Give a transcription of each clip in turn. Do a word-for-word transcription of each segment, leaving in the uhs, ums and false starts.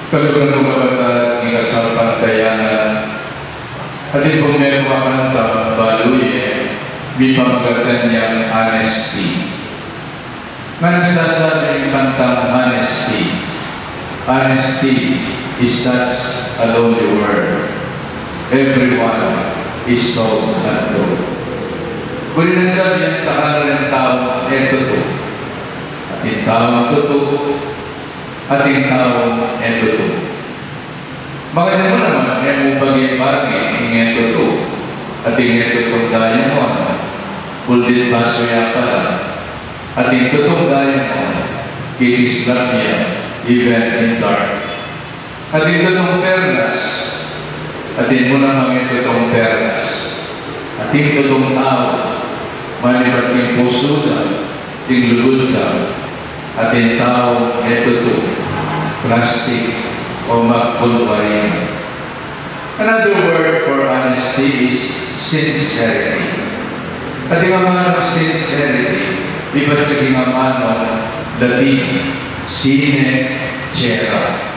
Kaluguran kung kapatad king kasalpantayanan, atin pung metung a kanta, balu ye, mipamagatan yang Honesty. Nanu sasabi ning kantang Honesty? Honesty is such a lonely world. Everyone is sold unto. Buri nang sabian ta karin taung e tutu, atin taung tutu, atin taung e tutu. Makanyan mu naman, e mu bage-bage ing e tutu, atin e tutung diamond, buldit basu ya pala, atin tutung diamond, kikislap ya, even in dark. Atin tutung perlas, atin mu namang e tutung perlas, atin tutung tau, manibat king pusu da, king lugud da, atin taung e tutu, plastic, o magkunwari. Another word for honesty is sincerity. Atin amanung sincerity, ibat ya king amanung Latin, sine cera.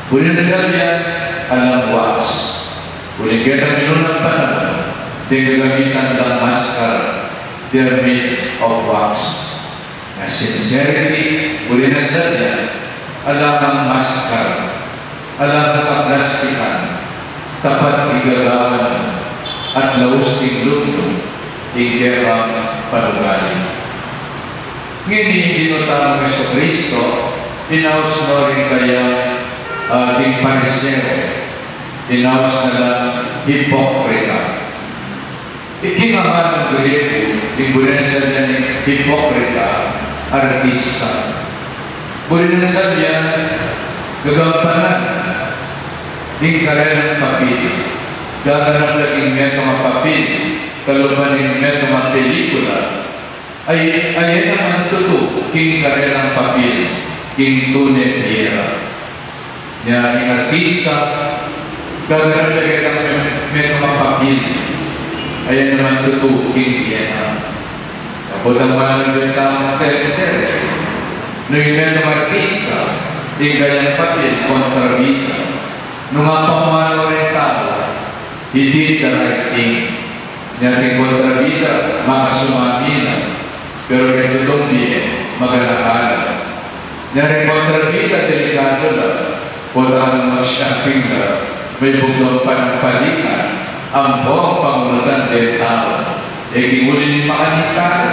Buri nang sabian, alang wax. Uling keta minunang panaun, deng gagamitan dang maskara, they're made of wax. Na sincerity, buri nang sabian, alang maskara, alang kaplastikan, tapat ing gagawan, at laus ing lub mu, ing kekang panugali. Ngeni, ing Ginu tamung Jesucristo, inaus no ring kayang, ah, ding Pariseo, inaus na lang hipokrita. Ing amanung Griego, ing buri nang sabian ning hipokrita, artista. Buri nang sabian, gagampanan ing karelang papil, gaganap la king metung a papil, kalupa ning metung a pelikula, ay, ay naman tutu king karelang papil, king tune biyera. Nya ing artista, gaganap ya ketang me-, metung a papil, ay naman tutu king bie na. Potang amanung teleserye, nung ing metung a artista, ing kayang papil kontrabida, nung apaman no ring tau, he did the right thing. Nya king kontrabida, makasumami la, pero king tutung bie, maganaka la. Nya king kontrabida, delikadu la, potang mag-shopping la, may bugdang panagpalikan, ampong pangunutan deng tau, e king uli ning makanita la.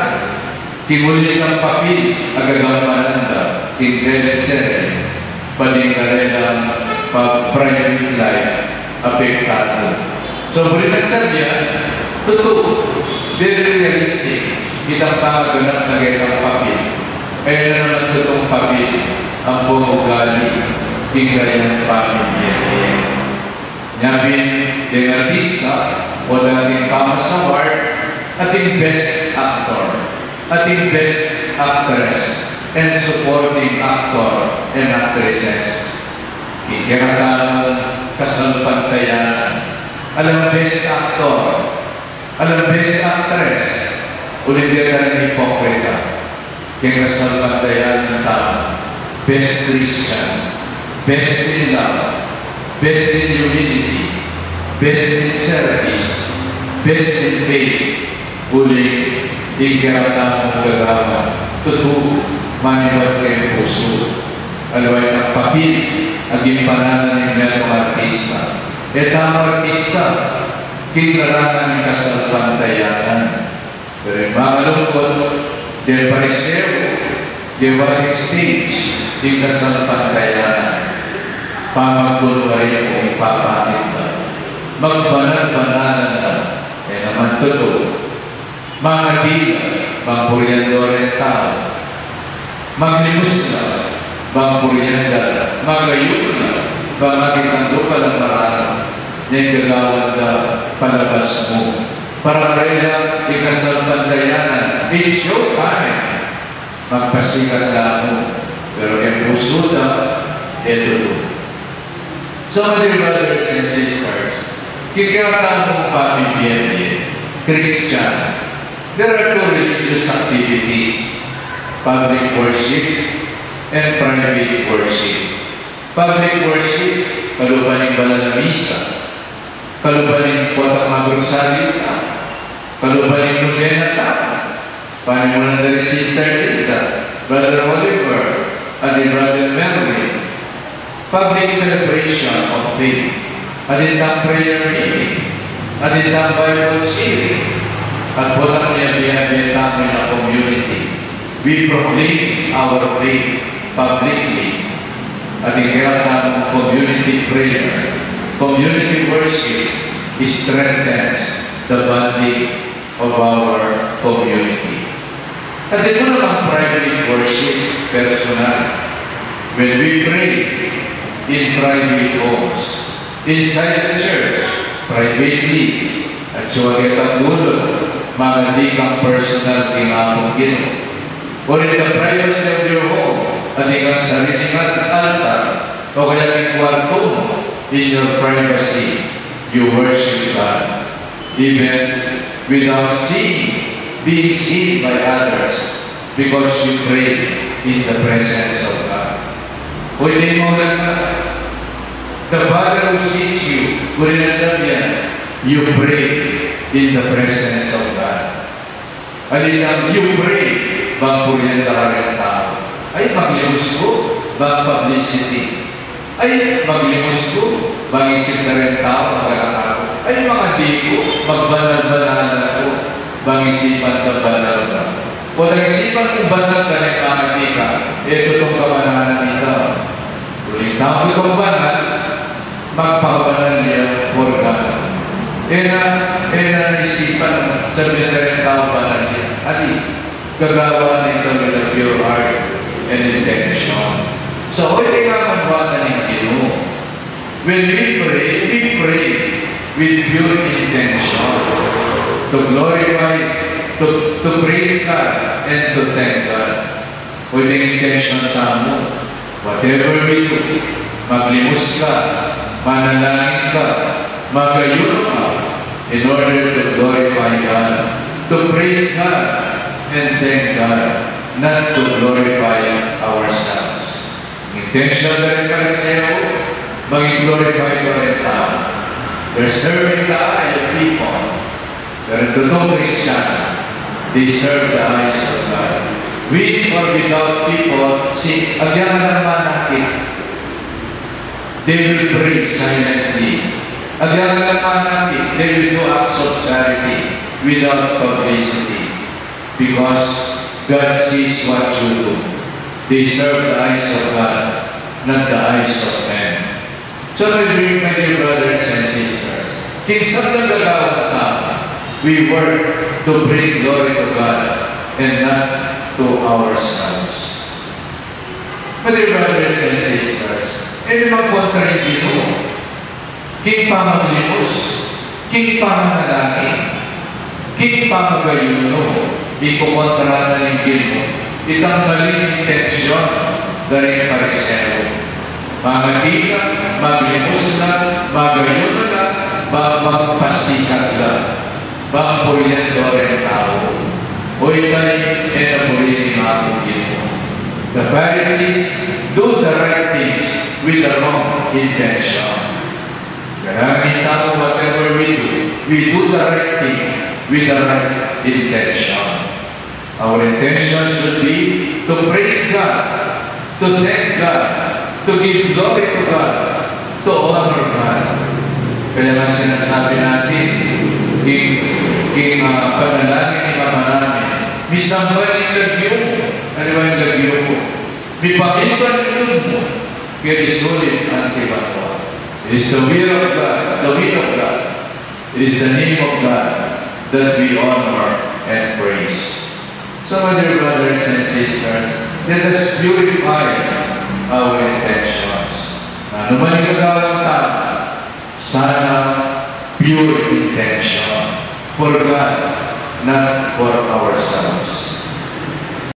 King uli nang papil a gagampanan da, king teleserye, pati ing karelang pa-, private life, apektadu. So, buri nang sabian, tutu, very realistic itang pamaganap na ketang papil. Kaya na naman tutung papil, ampong ugali, king kayang pamimie. Nya pin, deng artista, o dating pamasaward, ating best actor, ating best actress, and supporting actor and actresses. King kekatamung kasalpantayanan, alang best actor, alang best actress, uling deta ring hipokrita. King kasalpantayanan tamu, best Christian, best in love, best in humility, best in service, best in faith, uling ing kekatamung gagawan, tutu, manibat king pusu. Aliwa itang papil a ginparalan ning metung artista. E tamu artista, king larangan ning kasalpantayanan. Pero ing makalungkut, deng Pariseo, deng wating stage ning kasalpantayanan, pamagkunwari ing papakit da. Magbanal-banalan da, e naman tutu. Mangadi la, bang purian da reng tau. Maglimus la, bang purian da la. Magayun la, bang makitang lupa lang marana. Nya ing gagawan da, palabas mu. Para karela ing kasalpantayanan, it's your time. Magpasikat la mu, pero ing pusu da, e tutu. So, my dear brothers and sisters, king kekatamung pamimie, Christian, there are two religious activities, public worship and private worship. Public worship, kalupa ning banal a misa, kalupa ning potang magrosaryu ta, kalupa ning nobena ta, panimunan da ri Sister Linda, Brother Oliver, at ni Brother Merwin. Public celebration of faith, atin tang prayer meeting, atin tang Bible sharing, at potang miyabie-bie tamu ning community. We proclaim our faith publicly. Atin kekang community prayer, community worship strengthens the bonding of our community. Atin mu namang private worship, personal. When we pray in private homes, inside the church, privately, at saka kekang gulut, maging atin kang personal king Apung Ginu. Or in the privacy of your home, atin kang sariling altar, o kaya king kwartu mu, in your privacy, you worship God, even without seeing, being seen by others, because you pray in the presence of God. O, iti mu na, the Father who sees you, kurin na sabian, you pray in the presence of God. Atin nang you pray, bang purian da ka reng tau. Ay, maglimus ku, bang publicity. Ay, maglimus ku, bang isip da reng tau, magana ku. Ay, mangadi ku, magbanal-banalan ku, bang isipan da banal ka. Kung isipan mung banal ka, ne mangadi ka, e tutung kabanalan ita. Uling tau itang banal, magpabanal ya for God. E na, e na isipan, sabian da reng tau banal ya. Adi, gagawan na ita with a pure heart and intention. So, o, iti ngan, wa na ning Ginu. When we pray, we pray with pure intention to glorify, to, to praise God, and to thank God. O, iti ing intention tamu, whatever we do, maglimus ka, manalangin ka, mag-ayuno ka, in order to glorify God, to praise God, and thank God, not to glorify ourselves. Ing intention da ring Pariseo, maging glorify da ring tau. They're serving the eye of people. Pero ing tutung Kristiano, they serve the eyes of God. With or without people, si, agyan ka nang manakit, they will pray silently. Agyan ka nang manakit, they will do acts of charity without publicity. Because God sees what you do. They serve the eyes of God, not the eyes of men. So, my dear, my dear brothers and sisters, king sablang gagawan tamu, we work to bring glory to God and not to ourselves. My dear brothers and sisters, e naman kontra ing Ginu king pamaglimus, king pamanalangin, king pamag-ayuno, ikukontra na ning Ginu itang maling intensyon da ring Pariseo. Mangadi la, maglimus la, mag-ayuno la, ba, magpasikat la, bang purian da reng tau. O, ita ing e na purian ning Apung Ginu. The Pharisees do the right things with the wrong intention. Kaya ing tau, whatever we do, we do the right thing with the right intention. Our intention should be to praise God, to thank God, to give glory to God, to honor God. Kaya nga sinasabi natin, king, king, ah, panalangin ning Ama namin, misamban ing lagyu mu, ano ba ing lagyu mu? Mipamintuan ing lub mu, keti sulip anti banua. It is the will of God, the will of God. It is the name of God that we honor and praise. So, my dear brothers and sisters, let us purify our intentions. Nanu man ing gagawan tamu, sana pure intention for God, not for ourselves.